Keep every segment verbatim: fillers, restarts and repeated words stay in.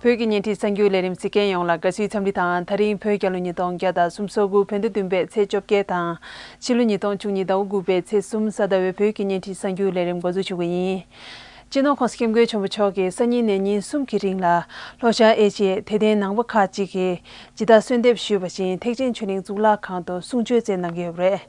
བོད་ཀྱི་བརྙན་འཕྲིན་གསར་འགྱུར་ལས་རིམ་གཟིགས་མཁན་ཡོངས་ལ་དགའ་བསུའི་འཚམས་འདྲི་དང་། ད་རིང་བོད་རྒྱལ་ལོ་ཉིས་སྟོང་བརྒྱ་དང་སུམ་ཅུ་སོ་དགུ་བོད་ཟླ་བདུན་པའི་ཚེས་བཅོ་བརྒྱད་དང་། ཕྱི་ལོ་ཉིས་སྟོང་བཅུ་གཉིས་ཟླ་བ་དགུ་པའི་ཚེས་གསུམ། གཟའ་ཟླ་བའི་བོད་ཀྱི་བརྙན་འཕྲིན་གསར་འགྱུར་ལས་རིམ་འགོ་འཛུགས་ཞུ་གི་ཡིན། སྤྱི་ནོར་༸གོང་ས་༸སྐྱབས་མགོན་ཆེན་པོ་མཆོག་གིས་སང་ཉིན་ནས་ཉིན་གསུམ་གྱི་རིང་ལ་ལྷོ་ཤར་ཨེ་ཤི་ཡའི་དད་ལྡན་ནང་པ་ཁག་ཅིག་གིས་ཇི་ལྟར་གསོལ་འདེབས་ཞུས་པ་བཞིན་ཐེག་ཆེན་ཆོས་གླིང་གཙུག་ལག་ཁང་དུ་གསུང་ཆོས་སྩལ་གནང་གི་ཡོད་པ་རེད།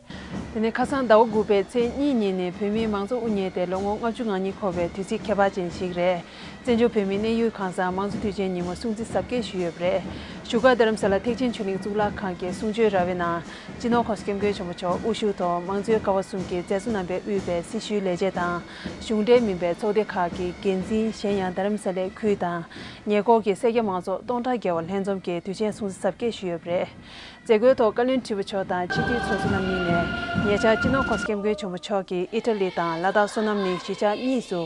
དེ་ནི་ཁ་སང་ཟླ་བ་དགུ་པའི་ཚེས་གཉིས་ཉིན་ནས་བོད་མིའི་མང་གཙོ་དབུ་བརྙེས་ཏེ་ལོ་ངོ་ལྔ་བཅུ་ང་གཉིས་འཁོར་བའི་དུས་ཚིགས་ཁྱད་པར་ཅན་ཞིག་རེད། བཙན་བྱོལ་བོད་མིའི་གནས་ཡུལ་ཁང་གསར་མང་གཙོ་དུས་ཆེན་ཉིན་མོ་སྲུང་བརྩི་གཟབ་རྒྱས་ཞུས་ཡོད་པ་རེད། བཞུགས་སྒར་རྡ་རམ་ས་ལ་ཐེག་ཆེན་ཆོས་གླིང་གཙུག་ལག་ཁང་གི་གསུང་ཆོས་ར་བའི་ནང་། སྤྱི་ནོར་༸གོང་ས་༸སྐྱབས་མགོན་ཆེན་པོ་མཆོག་དབུ་བཞུགས་ཐོག་མང་གཙོའི་ཀ་བ་གསུམ་གྱི་མཛད་གཙོ་རྣམ་པས་དབུས་པའི་སྲི་ཞུའི་ལས་བྱེད་དང་། གཞུང་འབྲེལ་མིན་པའི་ཚོགས་སྡེ་ཁག་གི་འགན་འཛིན། གཞན་ཡང་རྡ་རམ་ས་ལའི་ཁུལ་དང་ཉེ་འཁོར་གྱི་སེར་སྐྱ་མང་ཚོགས་སྟོང་ཕྲག་བརྒལ་བ་ལྷན་འཛོམས་ཀྱིས་དུས་ཆེན་སྲུང་བརྩི་གཟབ་རྒྱས་ཞུས་ཡོད་པ་རེད། མཛད་སྒོའི་ཐོག་བཀའ་བློན་ཁྲི་པ་མཆོག་དང་སྤྱི་འཐུས་ཚོགས་གཙོ་རྣམ་གཉིས་ནས་ཉེ་ཆར་སྤྱི་ནོར་༸གོང་ས་༸སྐྱབས་མགོན་ཆེན་པོ་མཆོག་གིས་ཨི་ཊ་ལི་དང་ལ་དྭགས་བསོད་ནམས་གླིང་གཞིས་ཆགས་གཉིས་སུ་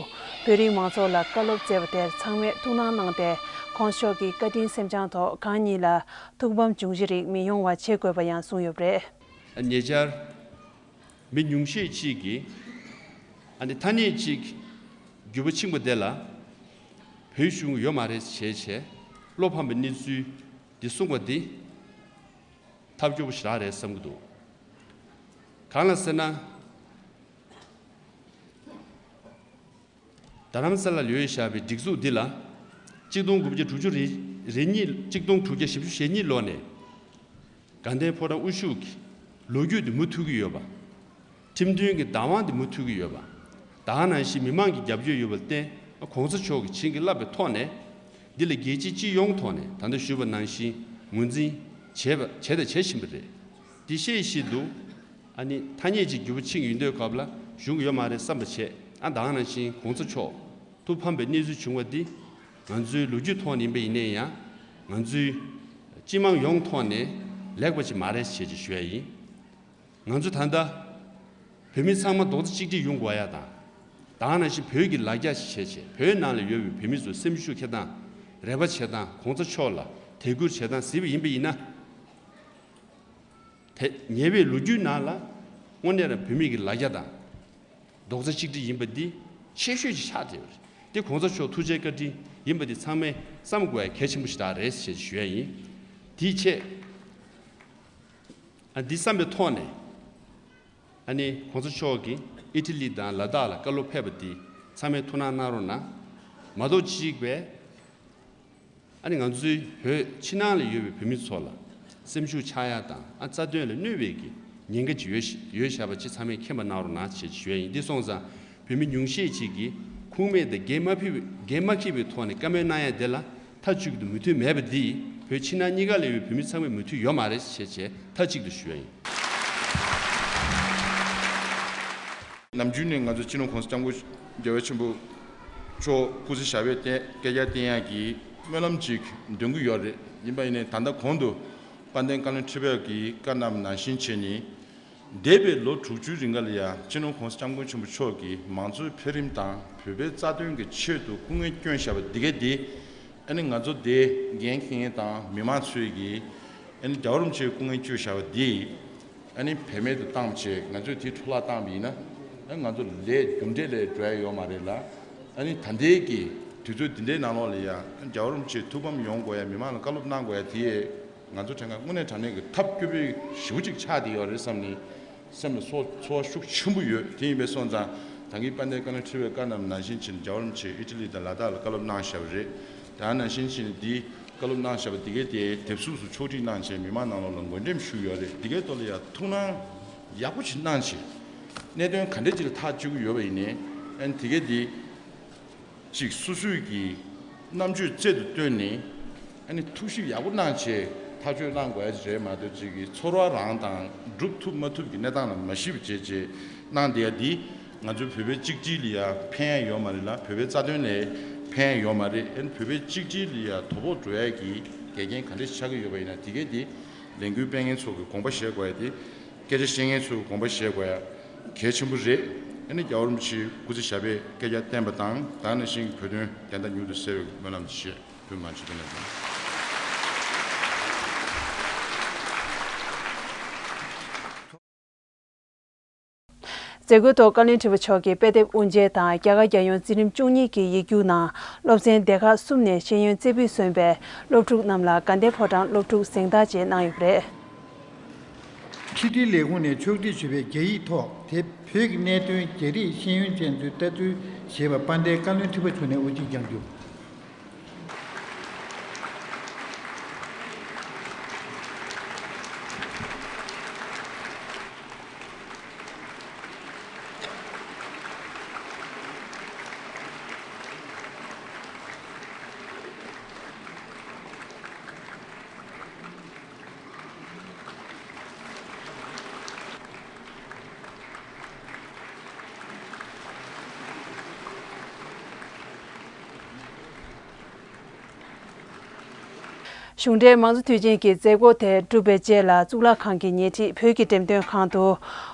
བོད་རིགས་མང་ཚོགས་ལ་བཀའ་སློབ་སྩལ་བ་དེར་ཚང་མས་ཐུགས་སྣང་གནང་སྟེ། ༸གོང་ས་མཆོག་གི་བཀའ་དྲིན་སེམས་བྱང་ཐོག་གང་ཉིད་ལ་ཐུགས་ཕམ་འབྱུང་གཞི་རིགས་མི་ཡོང་བ་བྱེད་དགོས་པ་ཡང་གསུངས་ཡོད་པ་རེད། ཉེ་ཆར། མི་ཉུང་ཤས་ཅིག་གིས་ཨ་ནི་ཐ་སྙད་ཅིག་རྒྱུད་པ་ཕྱིན་པ་དེ་ལ་བོད་གཞུང་ཡོད་མ་རེད་བྱས་བྱས་བློ་ཕམ་པའི་གནས་ཚུལ་འདི་གསུངས་པ་འདི་ཐབས་སྐྱོ་པོ་ཞེ་དྲག་རེད་བསམ་གྱི་འདུག་གང་ལ་ཟེར་ན། རྡ་རམ་ས་ལ་ལ་ཡོད་བཞག་པའི་སྒྲིག་འཛུགས་འདི་ལ་གཅིག་སྟོང་དགུ་བརྒྱ་དྲུག་ཅུ་རེ་རེ་གཉིས། གཅིག་སྟོང་དྲུག་བརྒྱ་བཞི་བཅུ་ཞེ་གཉིས་ལོ་ནས་དགའ་ལྡན་ཕོ་བྲང་དབུ་བཞུགས་ཀྱི་ལོ་རྒྱུས་འདི་མུ་མཐུད་ཀྱི་ཡོད་པ། ཁྲིམས་མཐུན་གྱི་བདག་དབང་འདི་མུ་མཐུད་ཀྱི་ཡོད་པ། ད་ག་ནང་བཞིན་མི་མང་གི་རྒྱབ་སྐྱོར་ཡོད་པར་བརྟེན། ༸གོང་ས་མཆོག་གིས་བྱིན་གྱིས་བརླབས་པའི་ཐོག་ནས་འདི་ལ་རྒྱལ་སྤྱི་སྤྱི་ཡོངས་ཐོག་ནས་ད་ལྟ་ཞུས་པ་ནང་བཞིན་ངོས་འཛིན་བྱས་པ་བྱས་དང་བྱེད་བཞིན་པ་རེད། འདི་ཤེས་བཞིན་དུ། ཨ་ནི་ཐ་སྙད་ཅིག་རྒྱུད་པ་ཕྱིན་ཡིན་དུས་སྐབས་ལ་གཞུང་གི་ཡོད་མ་རེད་བསམ་པ་བྱས། ཨ་ད་ག་ནང་བཞིན་༸གོང་ས་མཆོག་ཐུགས་ཕམ་པའི་གནས་ཚུལ་བྱུང་བ་འདི་ང་ཚོའི་ལོ་རྒྱུས་ཐོག་ནས་ཡིན་པ་ཡིན་ན་ཡང་། ང་ཚོའི་སྤྱི་དམངས་ཡོངས་ཐོག་ནས་ལེགས་པ་ཅིག་མ་རེད་ཅེས་ཅིག་ཞུ་ཡ་ཡིན། ང་ཚོ་ད་ལྟ་བོད་མི་ཚང་མ་རྡོག་རྩ་གཅིག་སྒྲིལ་ཡོང་དགོས་ཡ་དང་། ད་ག་ནང་བཞིན་བོད་ཀྱི་ལ་རྒྱ་ཞིག་བྱས་བྱས་བོད་ནང་ལ་ཡོད་པའི་བོད་མི་ཚོ་སེམས་ཤུགས་འཁྱེར་སྟངས། རེ་བ་བྱེད་སྟངས། ༸གོང་ས་མཆོག་ལ་དད་བཀུར་བྱེད་སྟངས་གཟིགས་པ་ཡིན་པ་ཡིན་ན། དེ་ཉེ་བའི་ལོ་རྒྱུས་ནང་ལ་དངོས་གནས་རང་བོད་མི་གི་ལ་རྒྱ་དང་རྡོག་རྩ་གཅིག་སྒྲིལ་ཡིན་པ་འདི་ཆེ་ཤོས་ཅིག་ཆགས་བསྡད་པ་རེད། འདི་༸གོང་ས་མཆོག་ཐུགས་རྗེ་བཀའ་དྲིན་ཡིན་པ་འདི་ཚང་མས་བསམ་དགོས་ཡ་གལ་ཆེན་པོ་ཞིག་རེད་ཅེས་ཞུ་ཡ་ཡིན། དེའི་ཆེད། ཨ་འདི་བསམ་པའི་ཐོག་ནས། ཨ་ནི་༸གོང་ས་མཆོག་གིས་ཨི་ཊ་ལི་དང་ལ་དྭགས་ལ་བཀའ་སློབ་ཕེབས་པ་འདི་ཚང་མས་ཐུགས་སྣང་གནང་རོགས་གནང་། མ་གཏོགས་གཅིག་པས། ཨ་ནི་ང་ཚོའི་བོད་ཕྱི་ནང་ལ་ཡོད་པའི་བོད་མི་ཚོ་ལ་སེམས་ཤུགས་ཆག་ཡ་དང་། ཨ་རྩ་དོན་ལ་གནོད་པའི་གི་ཉེན་ཁ་ཅིག་ཡོད་ཡོད་བཞག་པ་ཅིག་ཚང་མས་མཁྱེན་པ་གནང་རོགས་གནང་ཞེས་ཞུ་ཡ་ཡིན། འདི་སོང་ཙང་བོད་མི་ཉུང་ཤས་ཅིག་གིས་ཁུངས་མེད་དང་འགན་མ་ཕིགས་འགན་མ་འཁྱེར་བའི་ཐོག་ནས་བཀའ་མོལ་གནང་ཡ་དེ་ལ་མཐའ་གཅིག་ཏུ་མོས་མཐུན་མེད་པ་འདིས་བོད་ཕྱི་ནང་གཉིས་ཀ་ལ་ཡོད་པའི་བོད་མི་ཚང་མས་མོས་མཐུན་ཡོད་མ་རེད་ཅེས་བྱས་མཐའ་གཅིག་ཏུ་ཞུ་ཡ་ཡིན། ནམ་རྒྱུན་ནས་ང་ཚོ་སྤྱི་ནོར་༸གོང་ས་༸སྐྱབས་མགོན་རྒྱལ་བའི་ཆེན་པོ་མཆོག་སྐུ་ཚེ་ཞབས་པད་བརྟན་སྐད་རྒྱ་བརྟན་ཡག་གི་སྨོན་ལམ་ཅིག་འདོན་གྱི་ཡོད་རེད། ཡིན་པ་ཡིན་ནའི་ད་ལྟ་གོང་དུ་དཔལ་ལྡན་བཀའ་བློན་ཁྲི་པ་གིས་བཀའ་གནང་ནང་བཞིན་བྱས་ནས། འདས་པའི་ལོ་དྲུག་ཅུའི་རིང་ག་ལ་ཡང་སྤྱི་ནོར་༸གོང་ས་༸སྐྱབས་མགོན་ཆེན་པོ་མཆོག་གིས་མང་གཙོའི་འཕེལ་རིམ་དང་བོད་པའི་རྩ་དོན་གྱི་ཆེད་དུ་སྐུ་ངལ་བསྐྱོན་བཞག་པ་འདི་གས་འདི། ཨ་ནི་ང་ཚོ་དེ་འགན་འཁྱེར་མཁན་དང་མི་མང་ཚོས་ཀྱིས་ཨ་ནི་རྒྱལ་བ་རིན་པོ་ཆེའི་སྐུ་ངལ་བསྐྱོན་བཞག་པ་འདི་ཨ་ནི་བེད་མེད་དུ་བཏང་བྱས་ང་ཚོས་དེ་འཕྲོ་བརླག་བཏང་བ་ཡིན་ན། ཨ་ང་ཚོ་ལས་རྒྱུ་འབྲས་ལས་འགྲོ་ཡ་ཡོད་མ་རེད་ལ། ཨ་ནི་ད་ལྟའི་གི་དུས་ཚོད་འདི་འདྲའི་ནང་ལོགས་ལ་ཡང་རྒྱལ་བ་རིན་པོ་ཆེ་ཐུགས་ཕམ་ཡོང་དགོས་ཡ། མི་མང་ལ་བཀའ་སློབ་གནང་དགོས་ཡ་དེ་ང་ཚོ་དྲན་ཁ་དངོས་གནས་དྲང་གནས་ཀྱི་ཐབས་སྐྱོ་པོའི་ཞེ་པོ་ཅིག་ཆགས་བསྡད་ཡོད་རེད་བསམ་ནས། སེམས་ལ་ཚོར་ཚོར་བ་ཤུགས་ཆེན་པོ་ཡོད། དེ་ཡིན་པའི་སོང་ཙང་ད་གིན་དཔལ་ལྡན་བཀའ་བློན་ཁྲི་པའི་བཀའ་གནང་ནང་བཞིན་བྱས་ནས་རྒྱལ་བ་རིན་པོ་ཆེ་ཨི་ཊ་ལི་དང་ལ་དྭགས་ལ་བཀའ་སློབ་གནང་བཞག་པ་རེད། ད་ནང་བཞིན་བྱས་ནས་འདི་བཀའ་སློབ་གནང་བཞག་པ་འདི་གའི་དེ་དེབ་གཟུགས་སུ་ཕྱོགས་སྒྲིག་གནང་བྱས་མི་མང་ནང་ལོགས་ལ་འགོ་འགྲེམས་ཞུས་ཡོད་རེད། འདི་གའི་ཐོག་ལ་ཡང་ཐུགས་སྣང་ཡག་པོ་ཞིག་གནང་བྱས་གནད་དོན་ག་འདྲ་ཅིག་ལ་ཐག་གཅོད་ཀྱི་ཡོད་པ་ཡིན་ནའི་ཨ་ནི་འདི་གའི་འདི། ཅིག་སོ་སོའི་གི་རྣམ་དཔྱོད་རྩལ་དུ་བཏོན་ནས་ཨ་ནི་ཐུགས་ཞིབ་ཡག་པོ་གནང་བྱས་ཐག་གཅོད་གནང་དགོས་ཡ་རེད་མ་གཏོགས། ཅིག་གི་ཚོར་བ་རང་དང་སྒྲུབ་ཐུབ་མ་ཐུབ་ཀྱི་གནས་སྟངས་ལ་མ་གཞི་བྱས་བྱས་གནང་བསྡད་ཡ་འདི་ང་ཚོའི་བོད་པའི་གཅིག་སྒྲིལ་ལ་ཡ་ཕན་ཡ་ཡོད་མ་རེད་ལ། བོད་པའི་རྩ་དོན་ལ་ཕན་ཡ་ཡོད་མ་རེད། ཨ་ནི་བོད་པའི་གཅིག་སྒྲིལ་ལ་ཡ་དོ་ཕོག་འགྲོ་ཡ་གི་འགལ་རྐྱེན་ག་འདྲ་ཆགས་ཀྱི་ཡོད་པ་ཡིན་ན་དེ་གས་དེ། ལས་འགུལ་སྤེལ་མཁན་ཚོ་གི་དགོངས་པ་བཞེས་དགོས་ཡ་དེ། སྐད་ཆ་བཤད་མཁན་ཚོ་གི་དགོངས་པ་བཞེས་དགོས་ཡ་གལ་ཆེན་པོ་རེད། ཨ་ནི་རྒྱལ་བ་རིན་པོ་ཆེའི་སྐུ་ཚེ་ཞབས་པད་བསྐལ་བརྒྱར་བརྟན་པ་དང་། ད་ག་ནང་བཞིན་གྱི་བོད་དོན་བདེན་མཐའ་མྱུར་དུ་གསལ་བའི་སྨོན་ལམ་ཞུ། ཐུགས་རྗེ་ཆེ། མཛད་སྒོའི་ཐོག་བཀའ་བློན་ཁྲི་པ་མཆོག་གིས་དཔེ་དེབ་དབུ་འབྱེད་དང་རྒྱ་གར་རྒྱལ་ཡོངས་འཛིན་རིམ་བཅུ་གཉིས་ཀྱི་ཡིག་རྒྱུགས་ནང་སློབ་ཚན་སྡེ་ཁག་གསུམ་ནས་ཤེས་ཡོན་རྩེ་ཕུད་སོན་པའི་སློབ་ཕྲུག་རྣམས་ལ་དགའ་ལྡན་ཕོ་བྲང་སློབ་ཕྲུག་གཟེངས་རྟགས་བཅས་གནང་ཡོད་པ་རེད། ཕྱི་དྲིལ་ལས་ཁུངས་ནས་ཕྱོགས་སྒྲིག་ཞུས་པའི་རྒྱ་ཡིག་ཐོག་དེབ་བོད་ཀྱི་གནད་དོན་རྒྱ་རིགས་ཤེས་ཡོན་ཅན་ཚོའི་ལྟ་ཚུལ་ཞེས་པ་དཔལ་ལྡན་བཀའ་བློན་ཁྲི་པ་མཆོག་ནས་དབུ་འབྱེད་བསྐྱངས་རྒྱུ། གཞུང་འབྲེལ་མང་གཙོ་དུས་ཆེན་གྱི་མཛད་སྒོ་དེ་གྲུབ་པའི་རྗེས་ལ་གཙུག་ལག་ཁང་གི་ཉེ་འཁྲིས་བོད་ཀྱི་འགྲེམས་སྟོན་ཁང་དུ་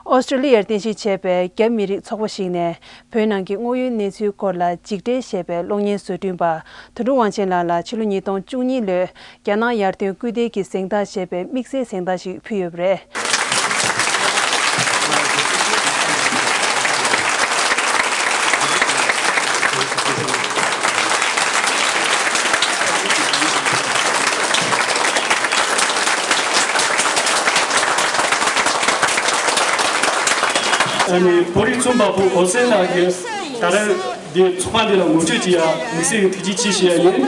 ཨོ་སི་ཀྲི་ལི་ཡར་རྟེན་གཞི་བྱས་པའི་རྒྱ་མི་རིགས་ཚོགས་པ་ཞིག་ནས་བོད་ནང་གི་དངོས་ཡོད་གནས་ཚུལ་སྐོར་ལ་འཇིགས་བྲལ་ཞེས་པའི་གློག་བརྙན་བཟོ་སྐྲུན་པ་དོན་གྲུབ་དབང་ཆེན་ལགས་ལ་ཕྱི་ལོ་ཉིས་སྟོང་བཅུ་གཉིས་ལོའི་རྒྱ་ནག་ཡར་ཐོན་སྐུལ་འདེད་ཀྱི་གཟེངས་རྟགས་ཞེས་པའི་དམིགས་བསལ་གཟེངས་རྟགས་ཤིག་ཕུལ་ཡོད་པ་རེད། ཨ་ནི་བོད་རིགས་རྩོམ་པ་པོ་འོད་ཟེར་ལགས་ཀྱིས་ད་རེས་འདི་ཚོགས་པ་འདི་ལ་ངོ་སྤྲོད་ཅིག་ཡ་དམིགས་བསལ་གྱི་ཐུགས་རྗེ་ཆེ་ཞུ་ཡ་ཡིན།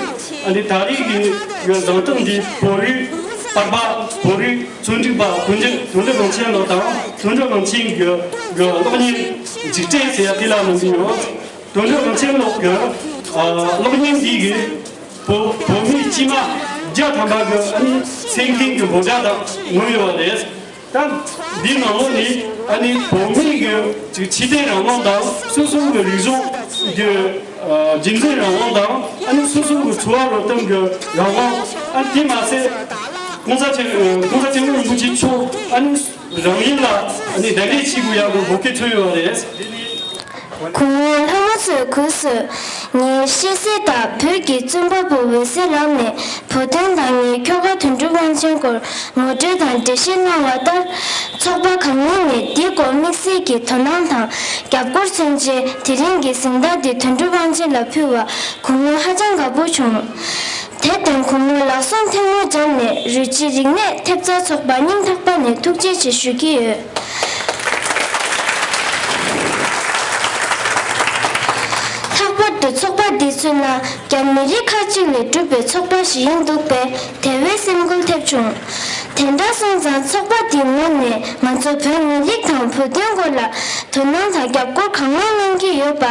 ཨ་ནི་ད་རེས་ཀྱི་གཟེངས་རྟགས་འདི་བོད་རིགས་པར་པ་བོད་རིགས་རྩོམ་སྒྲིག་པ་དོན་གྲུབ་དོན་གྲུབ་དབང་ཆེན་ལགས་དང་དོན་གྲུབ་དབང་ཆེན་གྱི་གི་གློག་བརྙན་འཇིགས་བྲལ་ཟེར་ཡ་དེ་ལ་གནང་གི་ཡོད། དོན་གྲུབ་དབང་ཆེན་ལགས་ཀྱི་ཨ་གློག་བརྙན་འདི་གིས་བོད་བོད་མི་སྤྱི་དམངས་བརྒྱ་ཐམ་པ་གི་ཨ་ནི་སེམས་གཏིང་གི་འབོད་སྒྲ་དང་ངོམ་ཡོད་པ་རེད། ད་འདི་ནང་ལོགས་ནས་ཨ་ནི་བོད་མི་གི་ཅིག་ཕྱི་དོན་རང་དབང་དང་སོ་སོ་གི་རིག་གཞུང་གི་ཨ་རྒྱུན་འཛིན་རང་དབང་དང་ཨ་ནི་སོ་སོ་གི་འཚོ་བ་རོལ་སྟངས་གི་རང་དབང་། ཨ་དེ་མ་ཟད་གོང་ས་ཆེན་གོང་ས་སྐྱབས་མགོན་རིན་པོ་ཆེ་མཆོག་ཨ་ནི་རང་ཉིད་ལ་ཨ་ནི་གདན་འདྲེན་བྱེད་དགོས་ཡག་གི་འབོད་སྐུལ་ཐོན་ཡོད་པ་རེད། གུང་ངོ་ལྷ་མོ་ཚོས་གུས་སུ། ངའི་ཤེས་ཚད་ལྟར་བོད་ཀྱི་རྩོམ་པ་པོ་འོད་ཟེར་ལགས་ནས་བོད་དོན་དང་ངའི་ཁྱོ་ག་དོན་གྲུབ་དབང་ཆེན་སྐོར་ངོ་སྤྲོད་དང་འགྲེལ་བཤད་གནང་བ་ལྟར། ཚོགས་པ་གང་མང་ནས་འདིའི་སྐོར་དམིགས་བསལ་གྱི་དོ་སྣང་དང་རྒྱབ་སྐྱོར་མཚོན་ཆེད་དེ་རིང་གི་གཟེངས་རྟགས་འདི་དོན་གྲུབ་དབང་ཆེན་ལ་ཕུལ་བར་གུང་ངོ་ཧ་ཅང་དགའ་པོ་བྱུང་། དེར་བརྟེན་གུང་ངོ་ལག་ཟུང་ཐལ་མོ་སྦྱར་ནས་རུ་སྤྱི་རིག་གནས་ཐེབས་རྩ་ཚོགས་པ་སྙིང་ཐག་པ་ནས་ཐུགས་རྗེ་ཆེ་ཞུ་གི་ཡོད། ལྷག་པར་དུ་ཚོགས་པ་འདིས་མཚོན་ན་རྒྱ་མི་རིགས་ཁག་ཅིག་ལས་གྲུབ་པའི་ཚོགས་པ་ཞིག་ཡིན་འདུག་པས་དེ་བས་སེམས་འགུལ་ཐེབས་བྱུང་། དེ་འདྲ་སོང་ཙང་ཚོགས་པ་འདིའི་ངོས་ནས་ང་ཚོ་བོད་མི་རིགས་དང་བོད་དོན་སྐོར་ལ་དོ་སྣང་དང་རྒྱབ་སྐྱོར་གང་མང་གནང་གི་ཡོད་པ་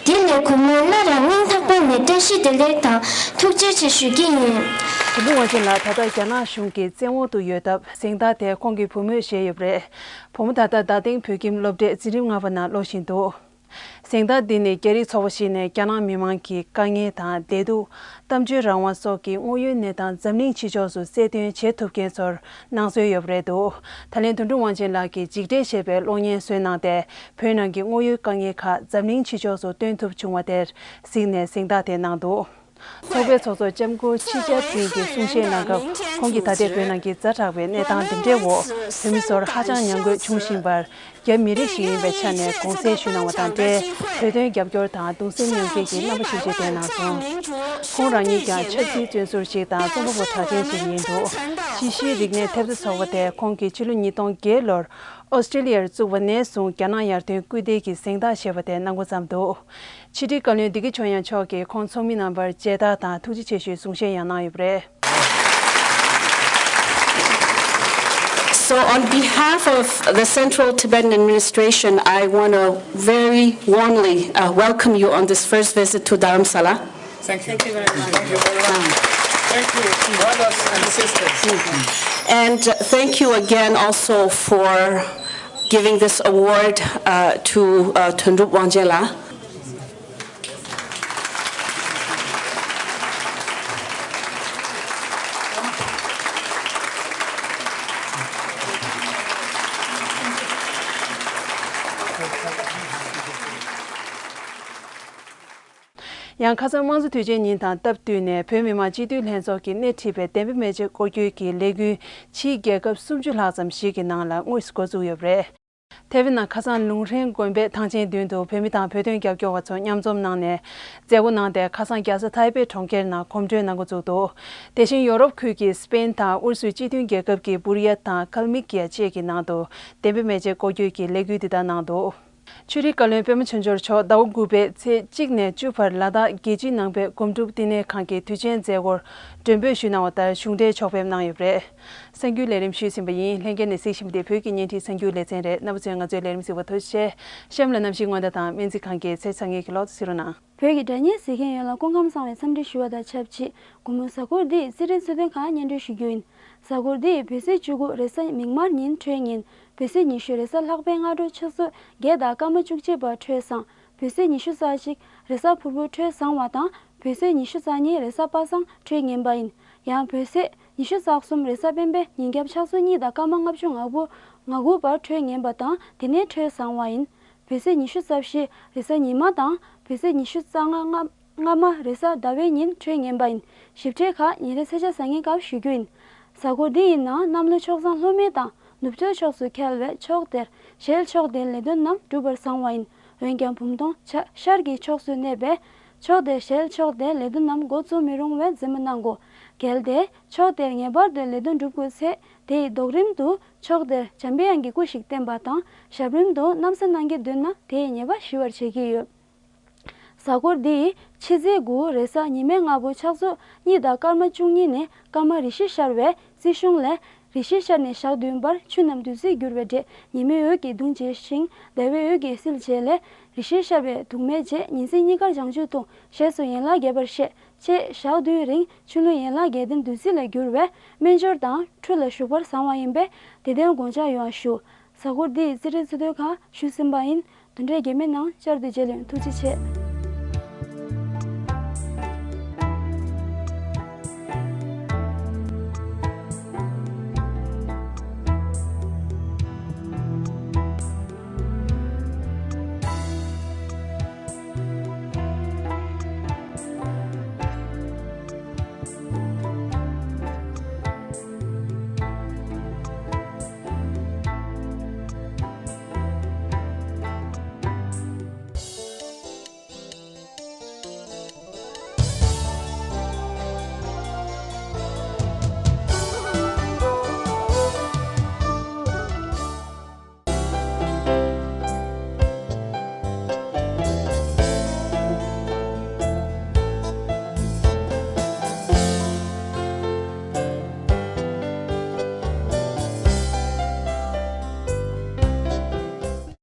འདི་ལས་གུང་ངོ་སླར་ཡང་སྙིང་ཐག་པ་ནས་བཀྲ་ཤིས་བདེ་ལེགས་དང་ཐུགས་རྗེ་ཆེ་ཞུ་གི་ཡིན། དོན་གྲུབ་དབང་ཆེན་ལགས་ད་ལྟ་རྒྱ་ནག་གཞུང་གི་བཙན་འོག་ཏུ་ཡོད་སྟབས་གཟེངས་རྟགས་དེ་ཁོང་གི་བུ་མོས་བཞེས་ཡོད་པ་རེད། བུ་མོ་ད་ལྟ་རྡ་སྟེང་བོད་ཁྱིམ་སློབ་གྲྭའི་འཛིན་རིམ་ལྔ་པ་ནང་སློབ་བཞིན་འདུག་གཟེངས་རྟགས་འདི་ནི་རྒྱ་རིགས་ཚོགས་པ་ཞིག་ནས་རྒྱ་ནག་མི་མང་གི་དཀའ་ངལ་དང་བདེ་སྡུག་གཏམ་བརྗོད་རང་དབང་སོགས་ཀྱི་དངོས་ཡོད་གནས་སྟངས་འཛམ་གླིང་ཕྱི་ཕྱོགས་སུ་གསལ་སྟོན་བྱེད་ཐུབ་མཁན་ཚོར་གནང་སྲོལ་ཡོད་པ་རེད་འདུག་ད་ལན་དོན་གྲུབ་དབང་ཆེན་ལགས་ཀྱིས་འཇིགས་བྲལ་ཞེས་པའི་གློག་བརྙན་བཟོས་གནང་སྟེ། བོད་ནང་གི་དངོས་ཡོད་དཀའ་ངལ་ཁག་འཛམ་གླིང་ཕྱི་ཕྱོགས་སུ་སྟོན་ཐུབ་བྱུང་བ་དེར་གཟིགས་ནས་གཟེངས་རྟགས་དེ་གནང་འདུག་ཚོགས་པའི་ཚོགས་གཙོ་ལྕམ་སྐུ་ཆི་ཅཱ་ཕིང་གིས་གསུང་བཤད་གནང་སྐབས། ཁོང་གིས་ད་ལྟའི་བོད་ནང་གི་ཛ་དྲག་པའི་གནས་སྟངས་འདི་འདྲའི་འོག་བོད་མི་ཚོར་ཧ་ཅང་མྱང་དགོས་བྱུང་བཞིན་པར། རྒྱ་མི་རིགས་ཤིག་ཡིན་པའི་ཆ་ནས་དགོངས་སེལ་ཞུས་གནང་བ་དང་འབྲེལ། བོད་དོན་རྒྱབ་སྐྱོར་དང་གདུང་སེམས་མཉམ་སྐྱེད་ཀྱི་རྣམ་པ་ཞིག་བརྗོད་དེ་གནང་སོང་། ཁོང་རང་ཉིད་ཀྱང་ཆབ་སྲིད་བཙོན་ཟུར་ཞིག་དང་རྩོམ་པ་པོ་གྲགས་ཅན་ཞིག་ཡིན་འདུག་ཕྱི་བཤིག་རིག་གནས་ཐེབས་རྩ་ཚོགས་པ་དེ་ཁོང་གིས་ཕྱི་ལོ་ཉིས་སྟོང་བརྒྱད་ལོར་ཨོ་སི་ཀྲི་ལི་ཡར་བཙུགས་པ་ནས་བཟུང་རྒྱ་ནག་ཡར་ཐོན་སྐུལ་འདེད་ཀྱི་གཟེངས་རྟགས་ཞེས་པ་དེ་གནང་འགོ་བརྩམས་འདུག་ཕྱི་དྲིལ་བཀའ་བློན་བདེ་སྐྱིད་ཆོས་དབྱངས་མཆོག་གིས་ཁོང་ཚོགས་མི་རྣམ་པར་མཇལ་དར་དང་ཐུགས་རྗེ་ཆེ་ཞུའི་གསུང་བཤད་ཡང་གནང་ཡོད་པ་རེད། So, on behalf of the Central Tibetan Administration, I want to very warmly uh, welcome you on this first visit to Dharamsala. Thank you. Thank you very much. Thank you, brothers and sisters. And uh, thank you again also for giving this award uh, to uh, Thundrup Wangjela. ཡང་ཁ་སང་དམངས་གཙོ་དུས་ཆེན་ཉིན་དང་སྟབས་བསྟུན་ནས་བོད་མི་མང་སྤྱི་འཐུས་ལྷན་ཚོགས་ཀྱིས་སྣེ་ཁྲིད་པའི་བདེན་པའི་སྨན་དཔྱད་སྐོར་སྐྱོད་ཀྱི་ལས་འགུལ་ཕྱིའི་རྒྱལ་ཁབ་སུམ་ཅུ་ལྷག་ཙམ་ཞིག་གི་ནང་ལ་དངོས་སུ་འགོ་བཙུགས་ཡོད་པ་རེད། ཐའེ་ཝན་ནང་ཁ་སང་ལུང་ཧྲན་དགོན་པའི་ཐང་ཆེན་མདུན་དུ་བོད་མི་དང་བོད་དོན་རྒྱབ་སྐྱོར་བ་ཚོ་མཉམ་འཛོམས་གནང་ནས་མཛད་སྒོ་གནང་སྟེ། ཁ་སང་རྒྱལ་ས་ཐའེ་པེ་གྲོང་ཁྱེར་ནང་གོམ་བགྲོད་གནང་འགོ་བཙུགས་འདུག་དེ་བཞིན་ཡོ་རོབ་ཁུལ་གྱི་སི་པེན་དང་ཨུ་རུ་སུའི་སྤྱི་མཐུན་རྒྱལ་ཁབ་ཀྱི་བུར་ཡ་དང་ཀལ་མི་ཀི་ཡ་བཅས་ཀྱི་ནང་དུ་བདེན་པའི་མེ་ལྕེ་སྐོར་སྐྱོད་ཀྱི་ལས་འགུལ་འདི་དག་གནང་འདུག་ཆོས་རིག་བཀའ་བློན་པད་མ་ཆོས་འབྱོར་མཆོག་ཟླ་བ་དགུ་པའི་ཚེས་གཅིག་ནས་བཅུ་བར་ལ་དྭགས་རྒྱལ་སྤྱིའི་ནང་པའི་སྒོམ་སྒྲུབ་བསྟི་གནས་ཁང་གི་དུས་ཆེན་མཛད་སྒོར་མགྲོན་འབོད་ཞུས་གནང་བ་ལྟར་གཞུང་འབྲེལ་ཕྱོགས་ཕེབས་གནང་ཡོད་པ་རེད། གསར་འགྱུར་ལས་རིམ་ཞུས་ཟིན་པ་ཡིན། ལྷན་རྒྱས་ནས་གཟིགས་བཞིན་པ་དེ་བོད་ཀྱི་བརྙན་འཕྲིན་གསར་འགྱུར་ལེ་ཚན་རེད། རྣམ་པ་ཚོས་ང་ཚོའི་ལས་རིམ་གཟིགས་པར་ཐུགས་རྗེ་ཆེ། གཤམ་ལ་གནམ་གཤིས་སྔོན་བརྡ་དང་སྨན་རྩིས་ཁང་གི་ཚེས་གྲངས་ཀྱི་ལོག་ཏུ་གཟིགས་རོགས་གནང་། བོད་ཀྱི་སྒྲ་སྙན་གཟིགས་མཁན་ཡོངས་ལ་སྐུ་ཁམས་བཟང་བའི་འཚམས་འདྲི་ཞུ་བ་དང་ཆབས་ཅིག་དགོང་མོ་གཟའ་འཁོར་འདིའི་རྩིས་འབྲེལ་ཚུལ་དོན་ཁག་སྙན་སྒྲོན་ཞུ་རྒྱུ་ཡིན། གཟའ་འཁོར་འདིའི་བོད་ཚེས་བཅུ་དགུ་རེས་གཟའ་མིག་དམར་ཉིན་འཕྲོད་ཉིན། བོད་ཚེས་ཉི་ཤུ་རེས་གཟའ་ལྷག་པའི་སྔ་དྲོ་ཆུ་ཚོད་བརྒྱད་དང་སྐར་མ་བཅུ་གཅིག་བར་འཕྲོད་བཟང་། བོད་ཚེས་ཉི་ཤུ་རྩ་གཅིག་རེས་གཟའ་ཕུར་བུ་འཕྲོད་བཟང་བ་དང་། བོད་ཚེས་ཉི་ཤུ་རྩ་གཉིས་རེས་གཟའ་པ་སངས་འཕྲོད་ངན་པ་ཡིན། ཡང་བོད་ཚེས་ཉི་ཤུ་རྩ་གསུམ་རེས་གཟའ་སྤེན་པའི་ཉིན་རྒྱབ་ཕྱག་ཚོད་གཉིས་དང་སྐར་མ་ལྔ་བཅུ་ང་དགུ་ང་དགུ་བར་འཕྲོད་ངན་པ་དང་། དེ་ནས་འཕྲོད་བཟང་བ་ཡིན། བོད་ཚེས་ཉི་ཤུ་རྩ་བཞི་རེས་གཟའ་ཉི་མ་དང་། བོད་ཚེས་ཉི་ཤུ་རྩ་ལྔ་སྔ་སྔ་མ་རེས་གཟའ་ཟླ་བའི་ཉིན་འཕྲོད་ངན་པ་ཡིན། ཞིབ་ཕྲའི་ཁག་ཉིན་རེའི་ཚེས་ཆ་གསར་རྙིང་སྐབས་ཞུ་རྒྱུ་ཡིན། གཟའ་འཁོར་འདི་ཡི་ནང་གནམ་ལོ་ཆོག་བཟང་ལྷོ་མོན་དང་ནུབ་ཕྱོགས་ཕྱོགས་སུ་འཁེལ་བས་ཕྱོགས་དེར་ཞལ་ཕྱོགས་དེའི་ལས་དོན་རྣམས་འགྲུབ་པར་བཟང་བ་ཡིན། འོན་ཀྱང་བུམ་སྟོང་ཆ་ཤར་གྱི་ཕྱོགས་སུ་གནས་པས་ཕྱོགས་དེར་ཞལ་ཕྱོགས་དེའི་ལས་དོན་རྣམས་འགོ་བཙུགས་མི་རུང་བའི་འཛེམ་མ་གནང་དགོས། གལ་ཏེ་ཕྱོགས་དེར་ངེས་པར་དུ་ལས་དོན་སྒྲུབ་དགོས་ཚེ་དེའི་ལྡོག་རིམ་དུ་ཕྱོགས་དེར་འཇམ་པའི་དབྱངས་ཀྱི་སྐུ་ཞིག་བསྟན་པ་དང་། ཞབས་རིམ་དུ་གནམ་ས་སྣང་གི་འདོད་ན་དེའི་ཉེས་པ་ཞི་བར་བྱེད་ཀྱི་ཡོད། གཟའ་འཁོར་འདིའི་ཕྱི་ཚེས་དགུ་རེས་གཟའ་ཉི་མའི་སྔ་པོ་ཕྱག་ཚོད་གཉིས་དང་སྐར་མ་བཅུ་གཉིས་ནས་སྐར་མ་རེ་བཞི་ཤར་བས་རྩིས་གཞུང་ལས། རེ་བཞི་ཤར་ནས་ཞག་བདུན་བར་ཆུ་རྣམས་བདུད་རྩིས་གྱུར་བའི་འབྲས། ཉི་མའི་འོད་ཀྱིས་གདུང་བྱེད་ཞིང་ཟླ་བའི་འོད་ཀྱིས་བསིལ་བྱེད་ལས། རེ་བཞི་ཤར་བས་དུག་མེད་བྱེད། ཉིན་མཚན་གཉིས་ཀར་བྱང་ཆུབ་ལྟུང་། ཞེས་སོགས་ཡན་ལག་རྒྱས་པར་བཤད། ཅེས་ཞག་བདུན་རིང་ཆུ་ཀླུང་ཡན་ལག་བརྒྱད་ལྡན་བདུད་རྩི་ལས་གྱུར་བས་སྨན་སྦྱོར་དང་ཁྲུས་ལ་ཞུགས་པར་བཟང་བ་ཡིན་པས་དེ་ལྟར་དགོངས་འཇགས་ཡོང་བ་ཞུ། གཟའ་འཁོར་འདིའི་རྩིས་འབྲེལ་ཚུལ་དོན་ཁག་ཞུས་ཟིན་པ་ཡིན། དོན་འབྲས་རྒྱས་མའི་ནང་བསྐྱར་དུ་མཇལ་ཡོང་། ཐུགས་རྗེ་ཆེ།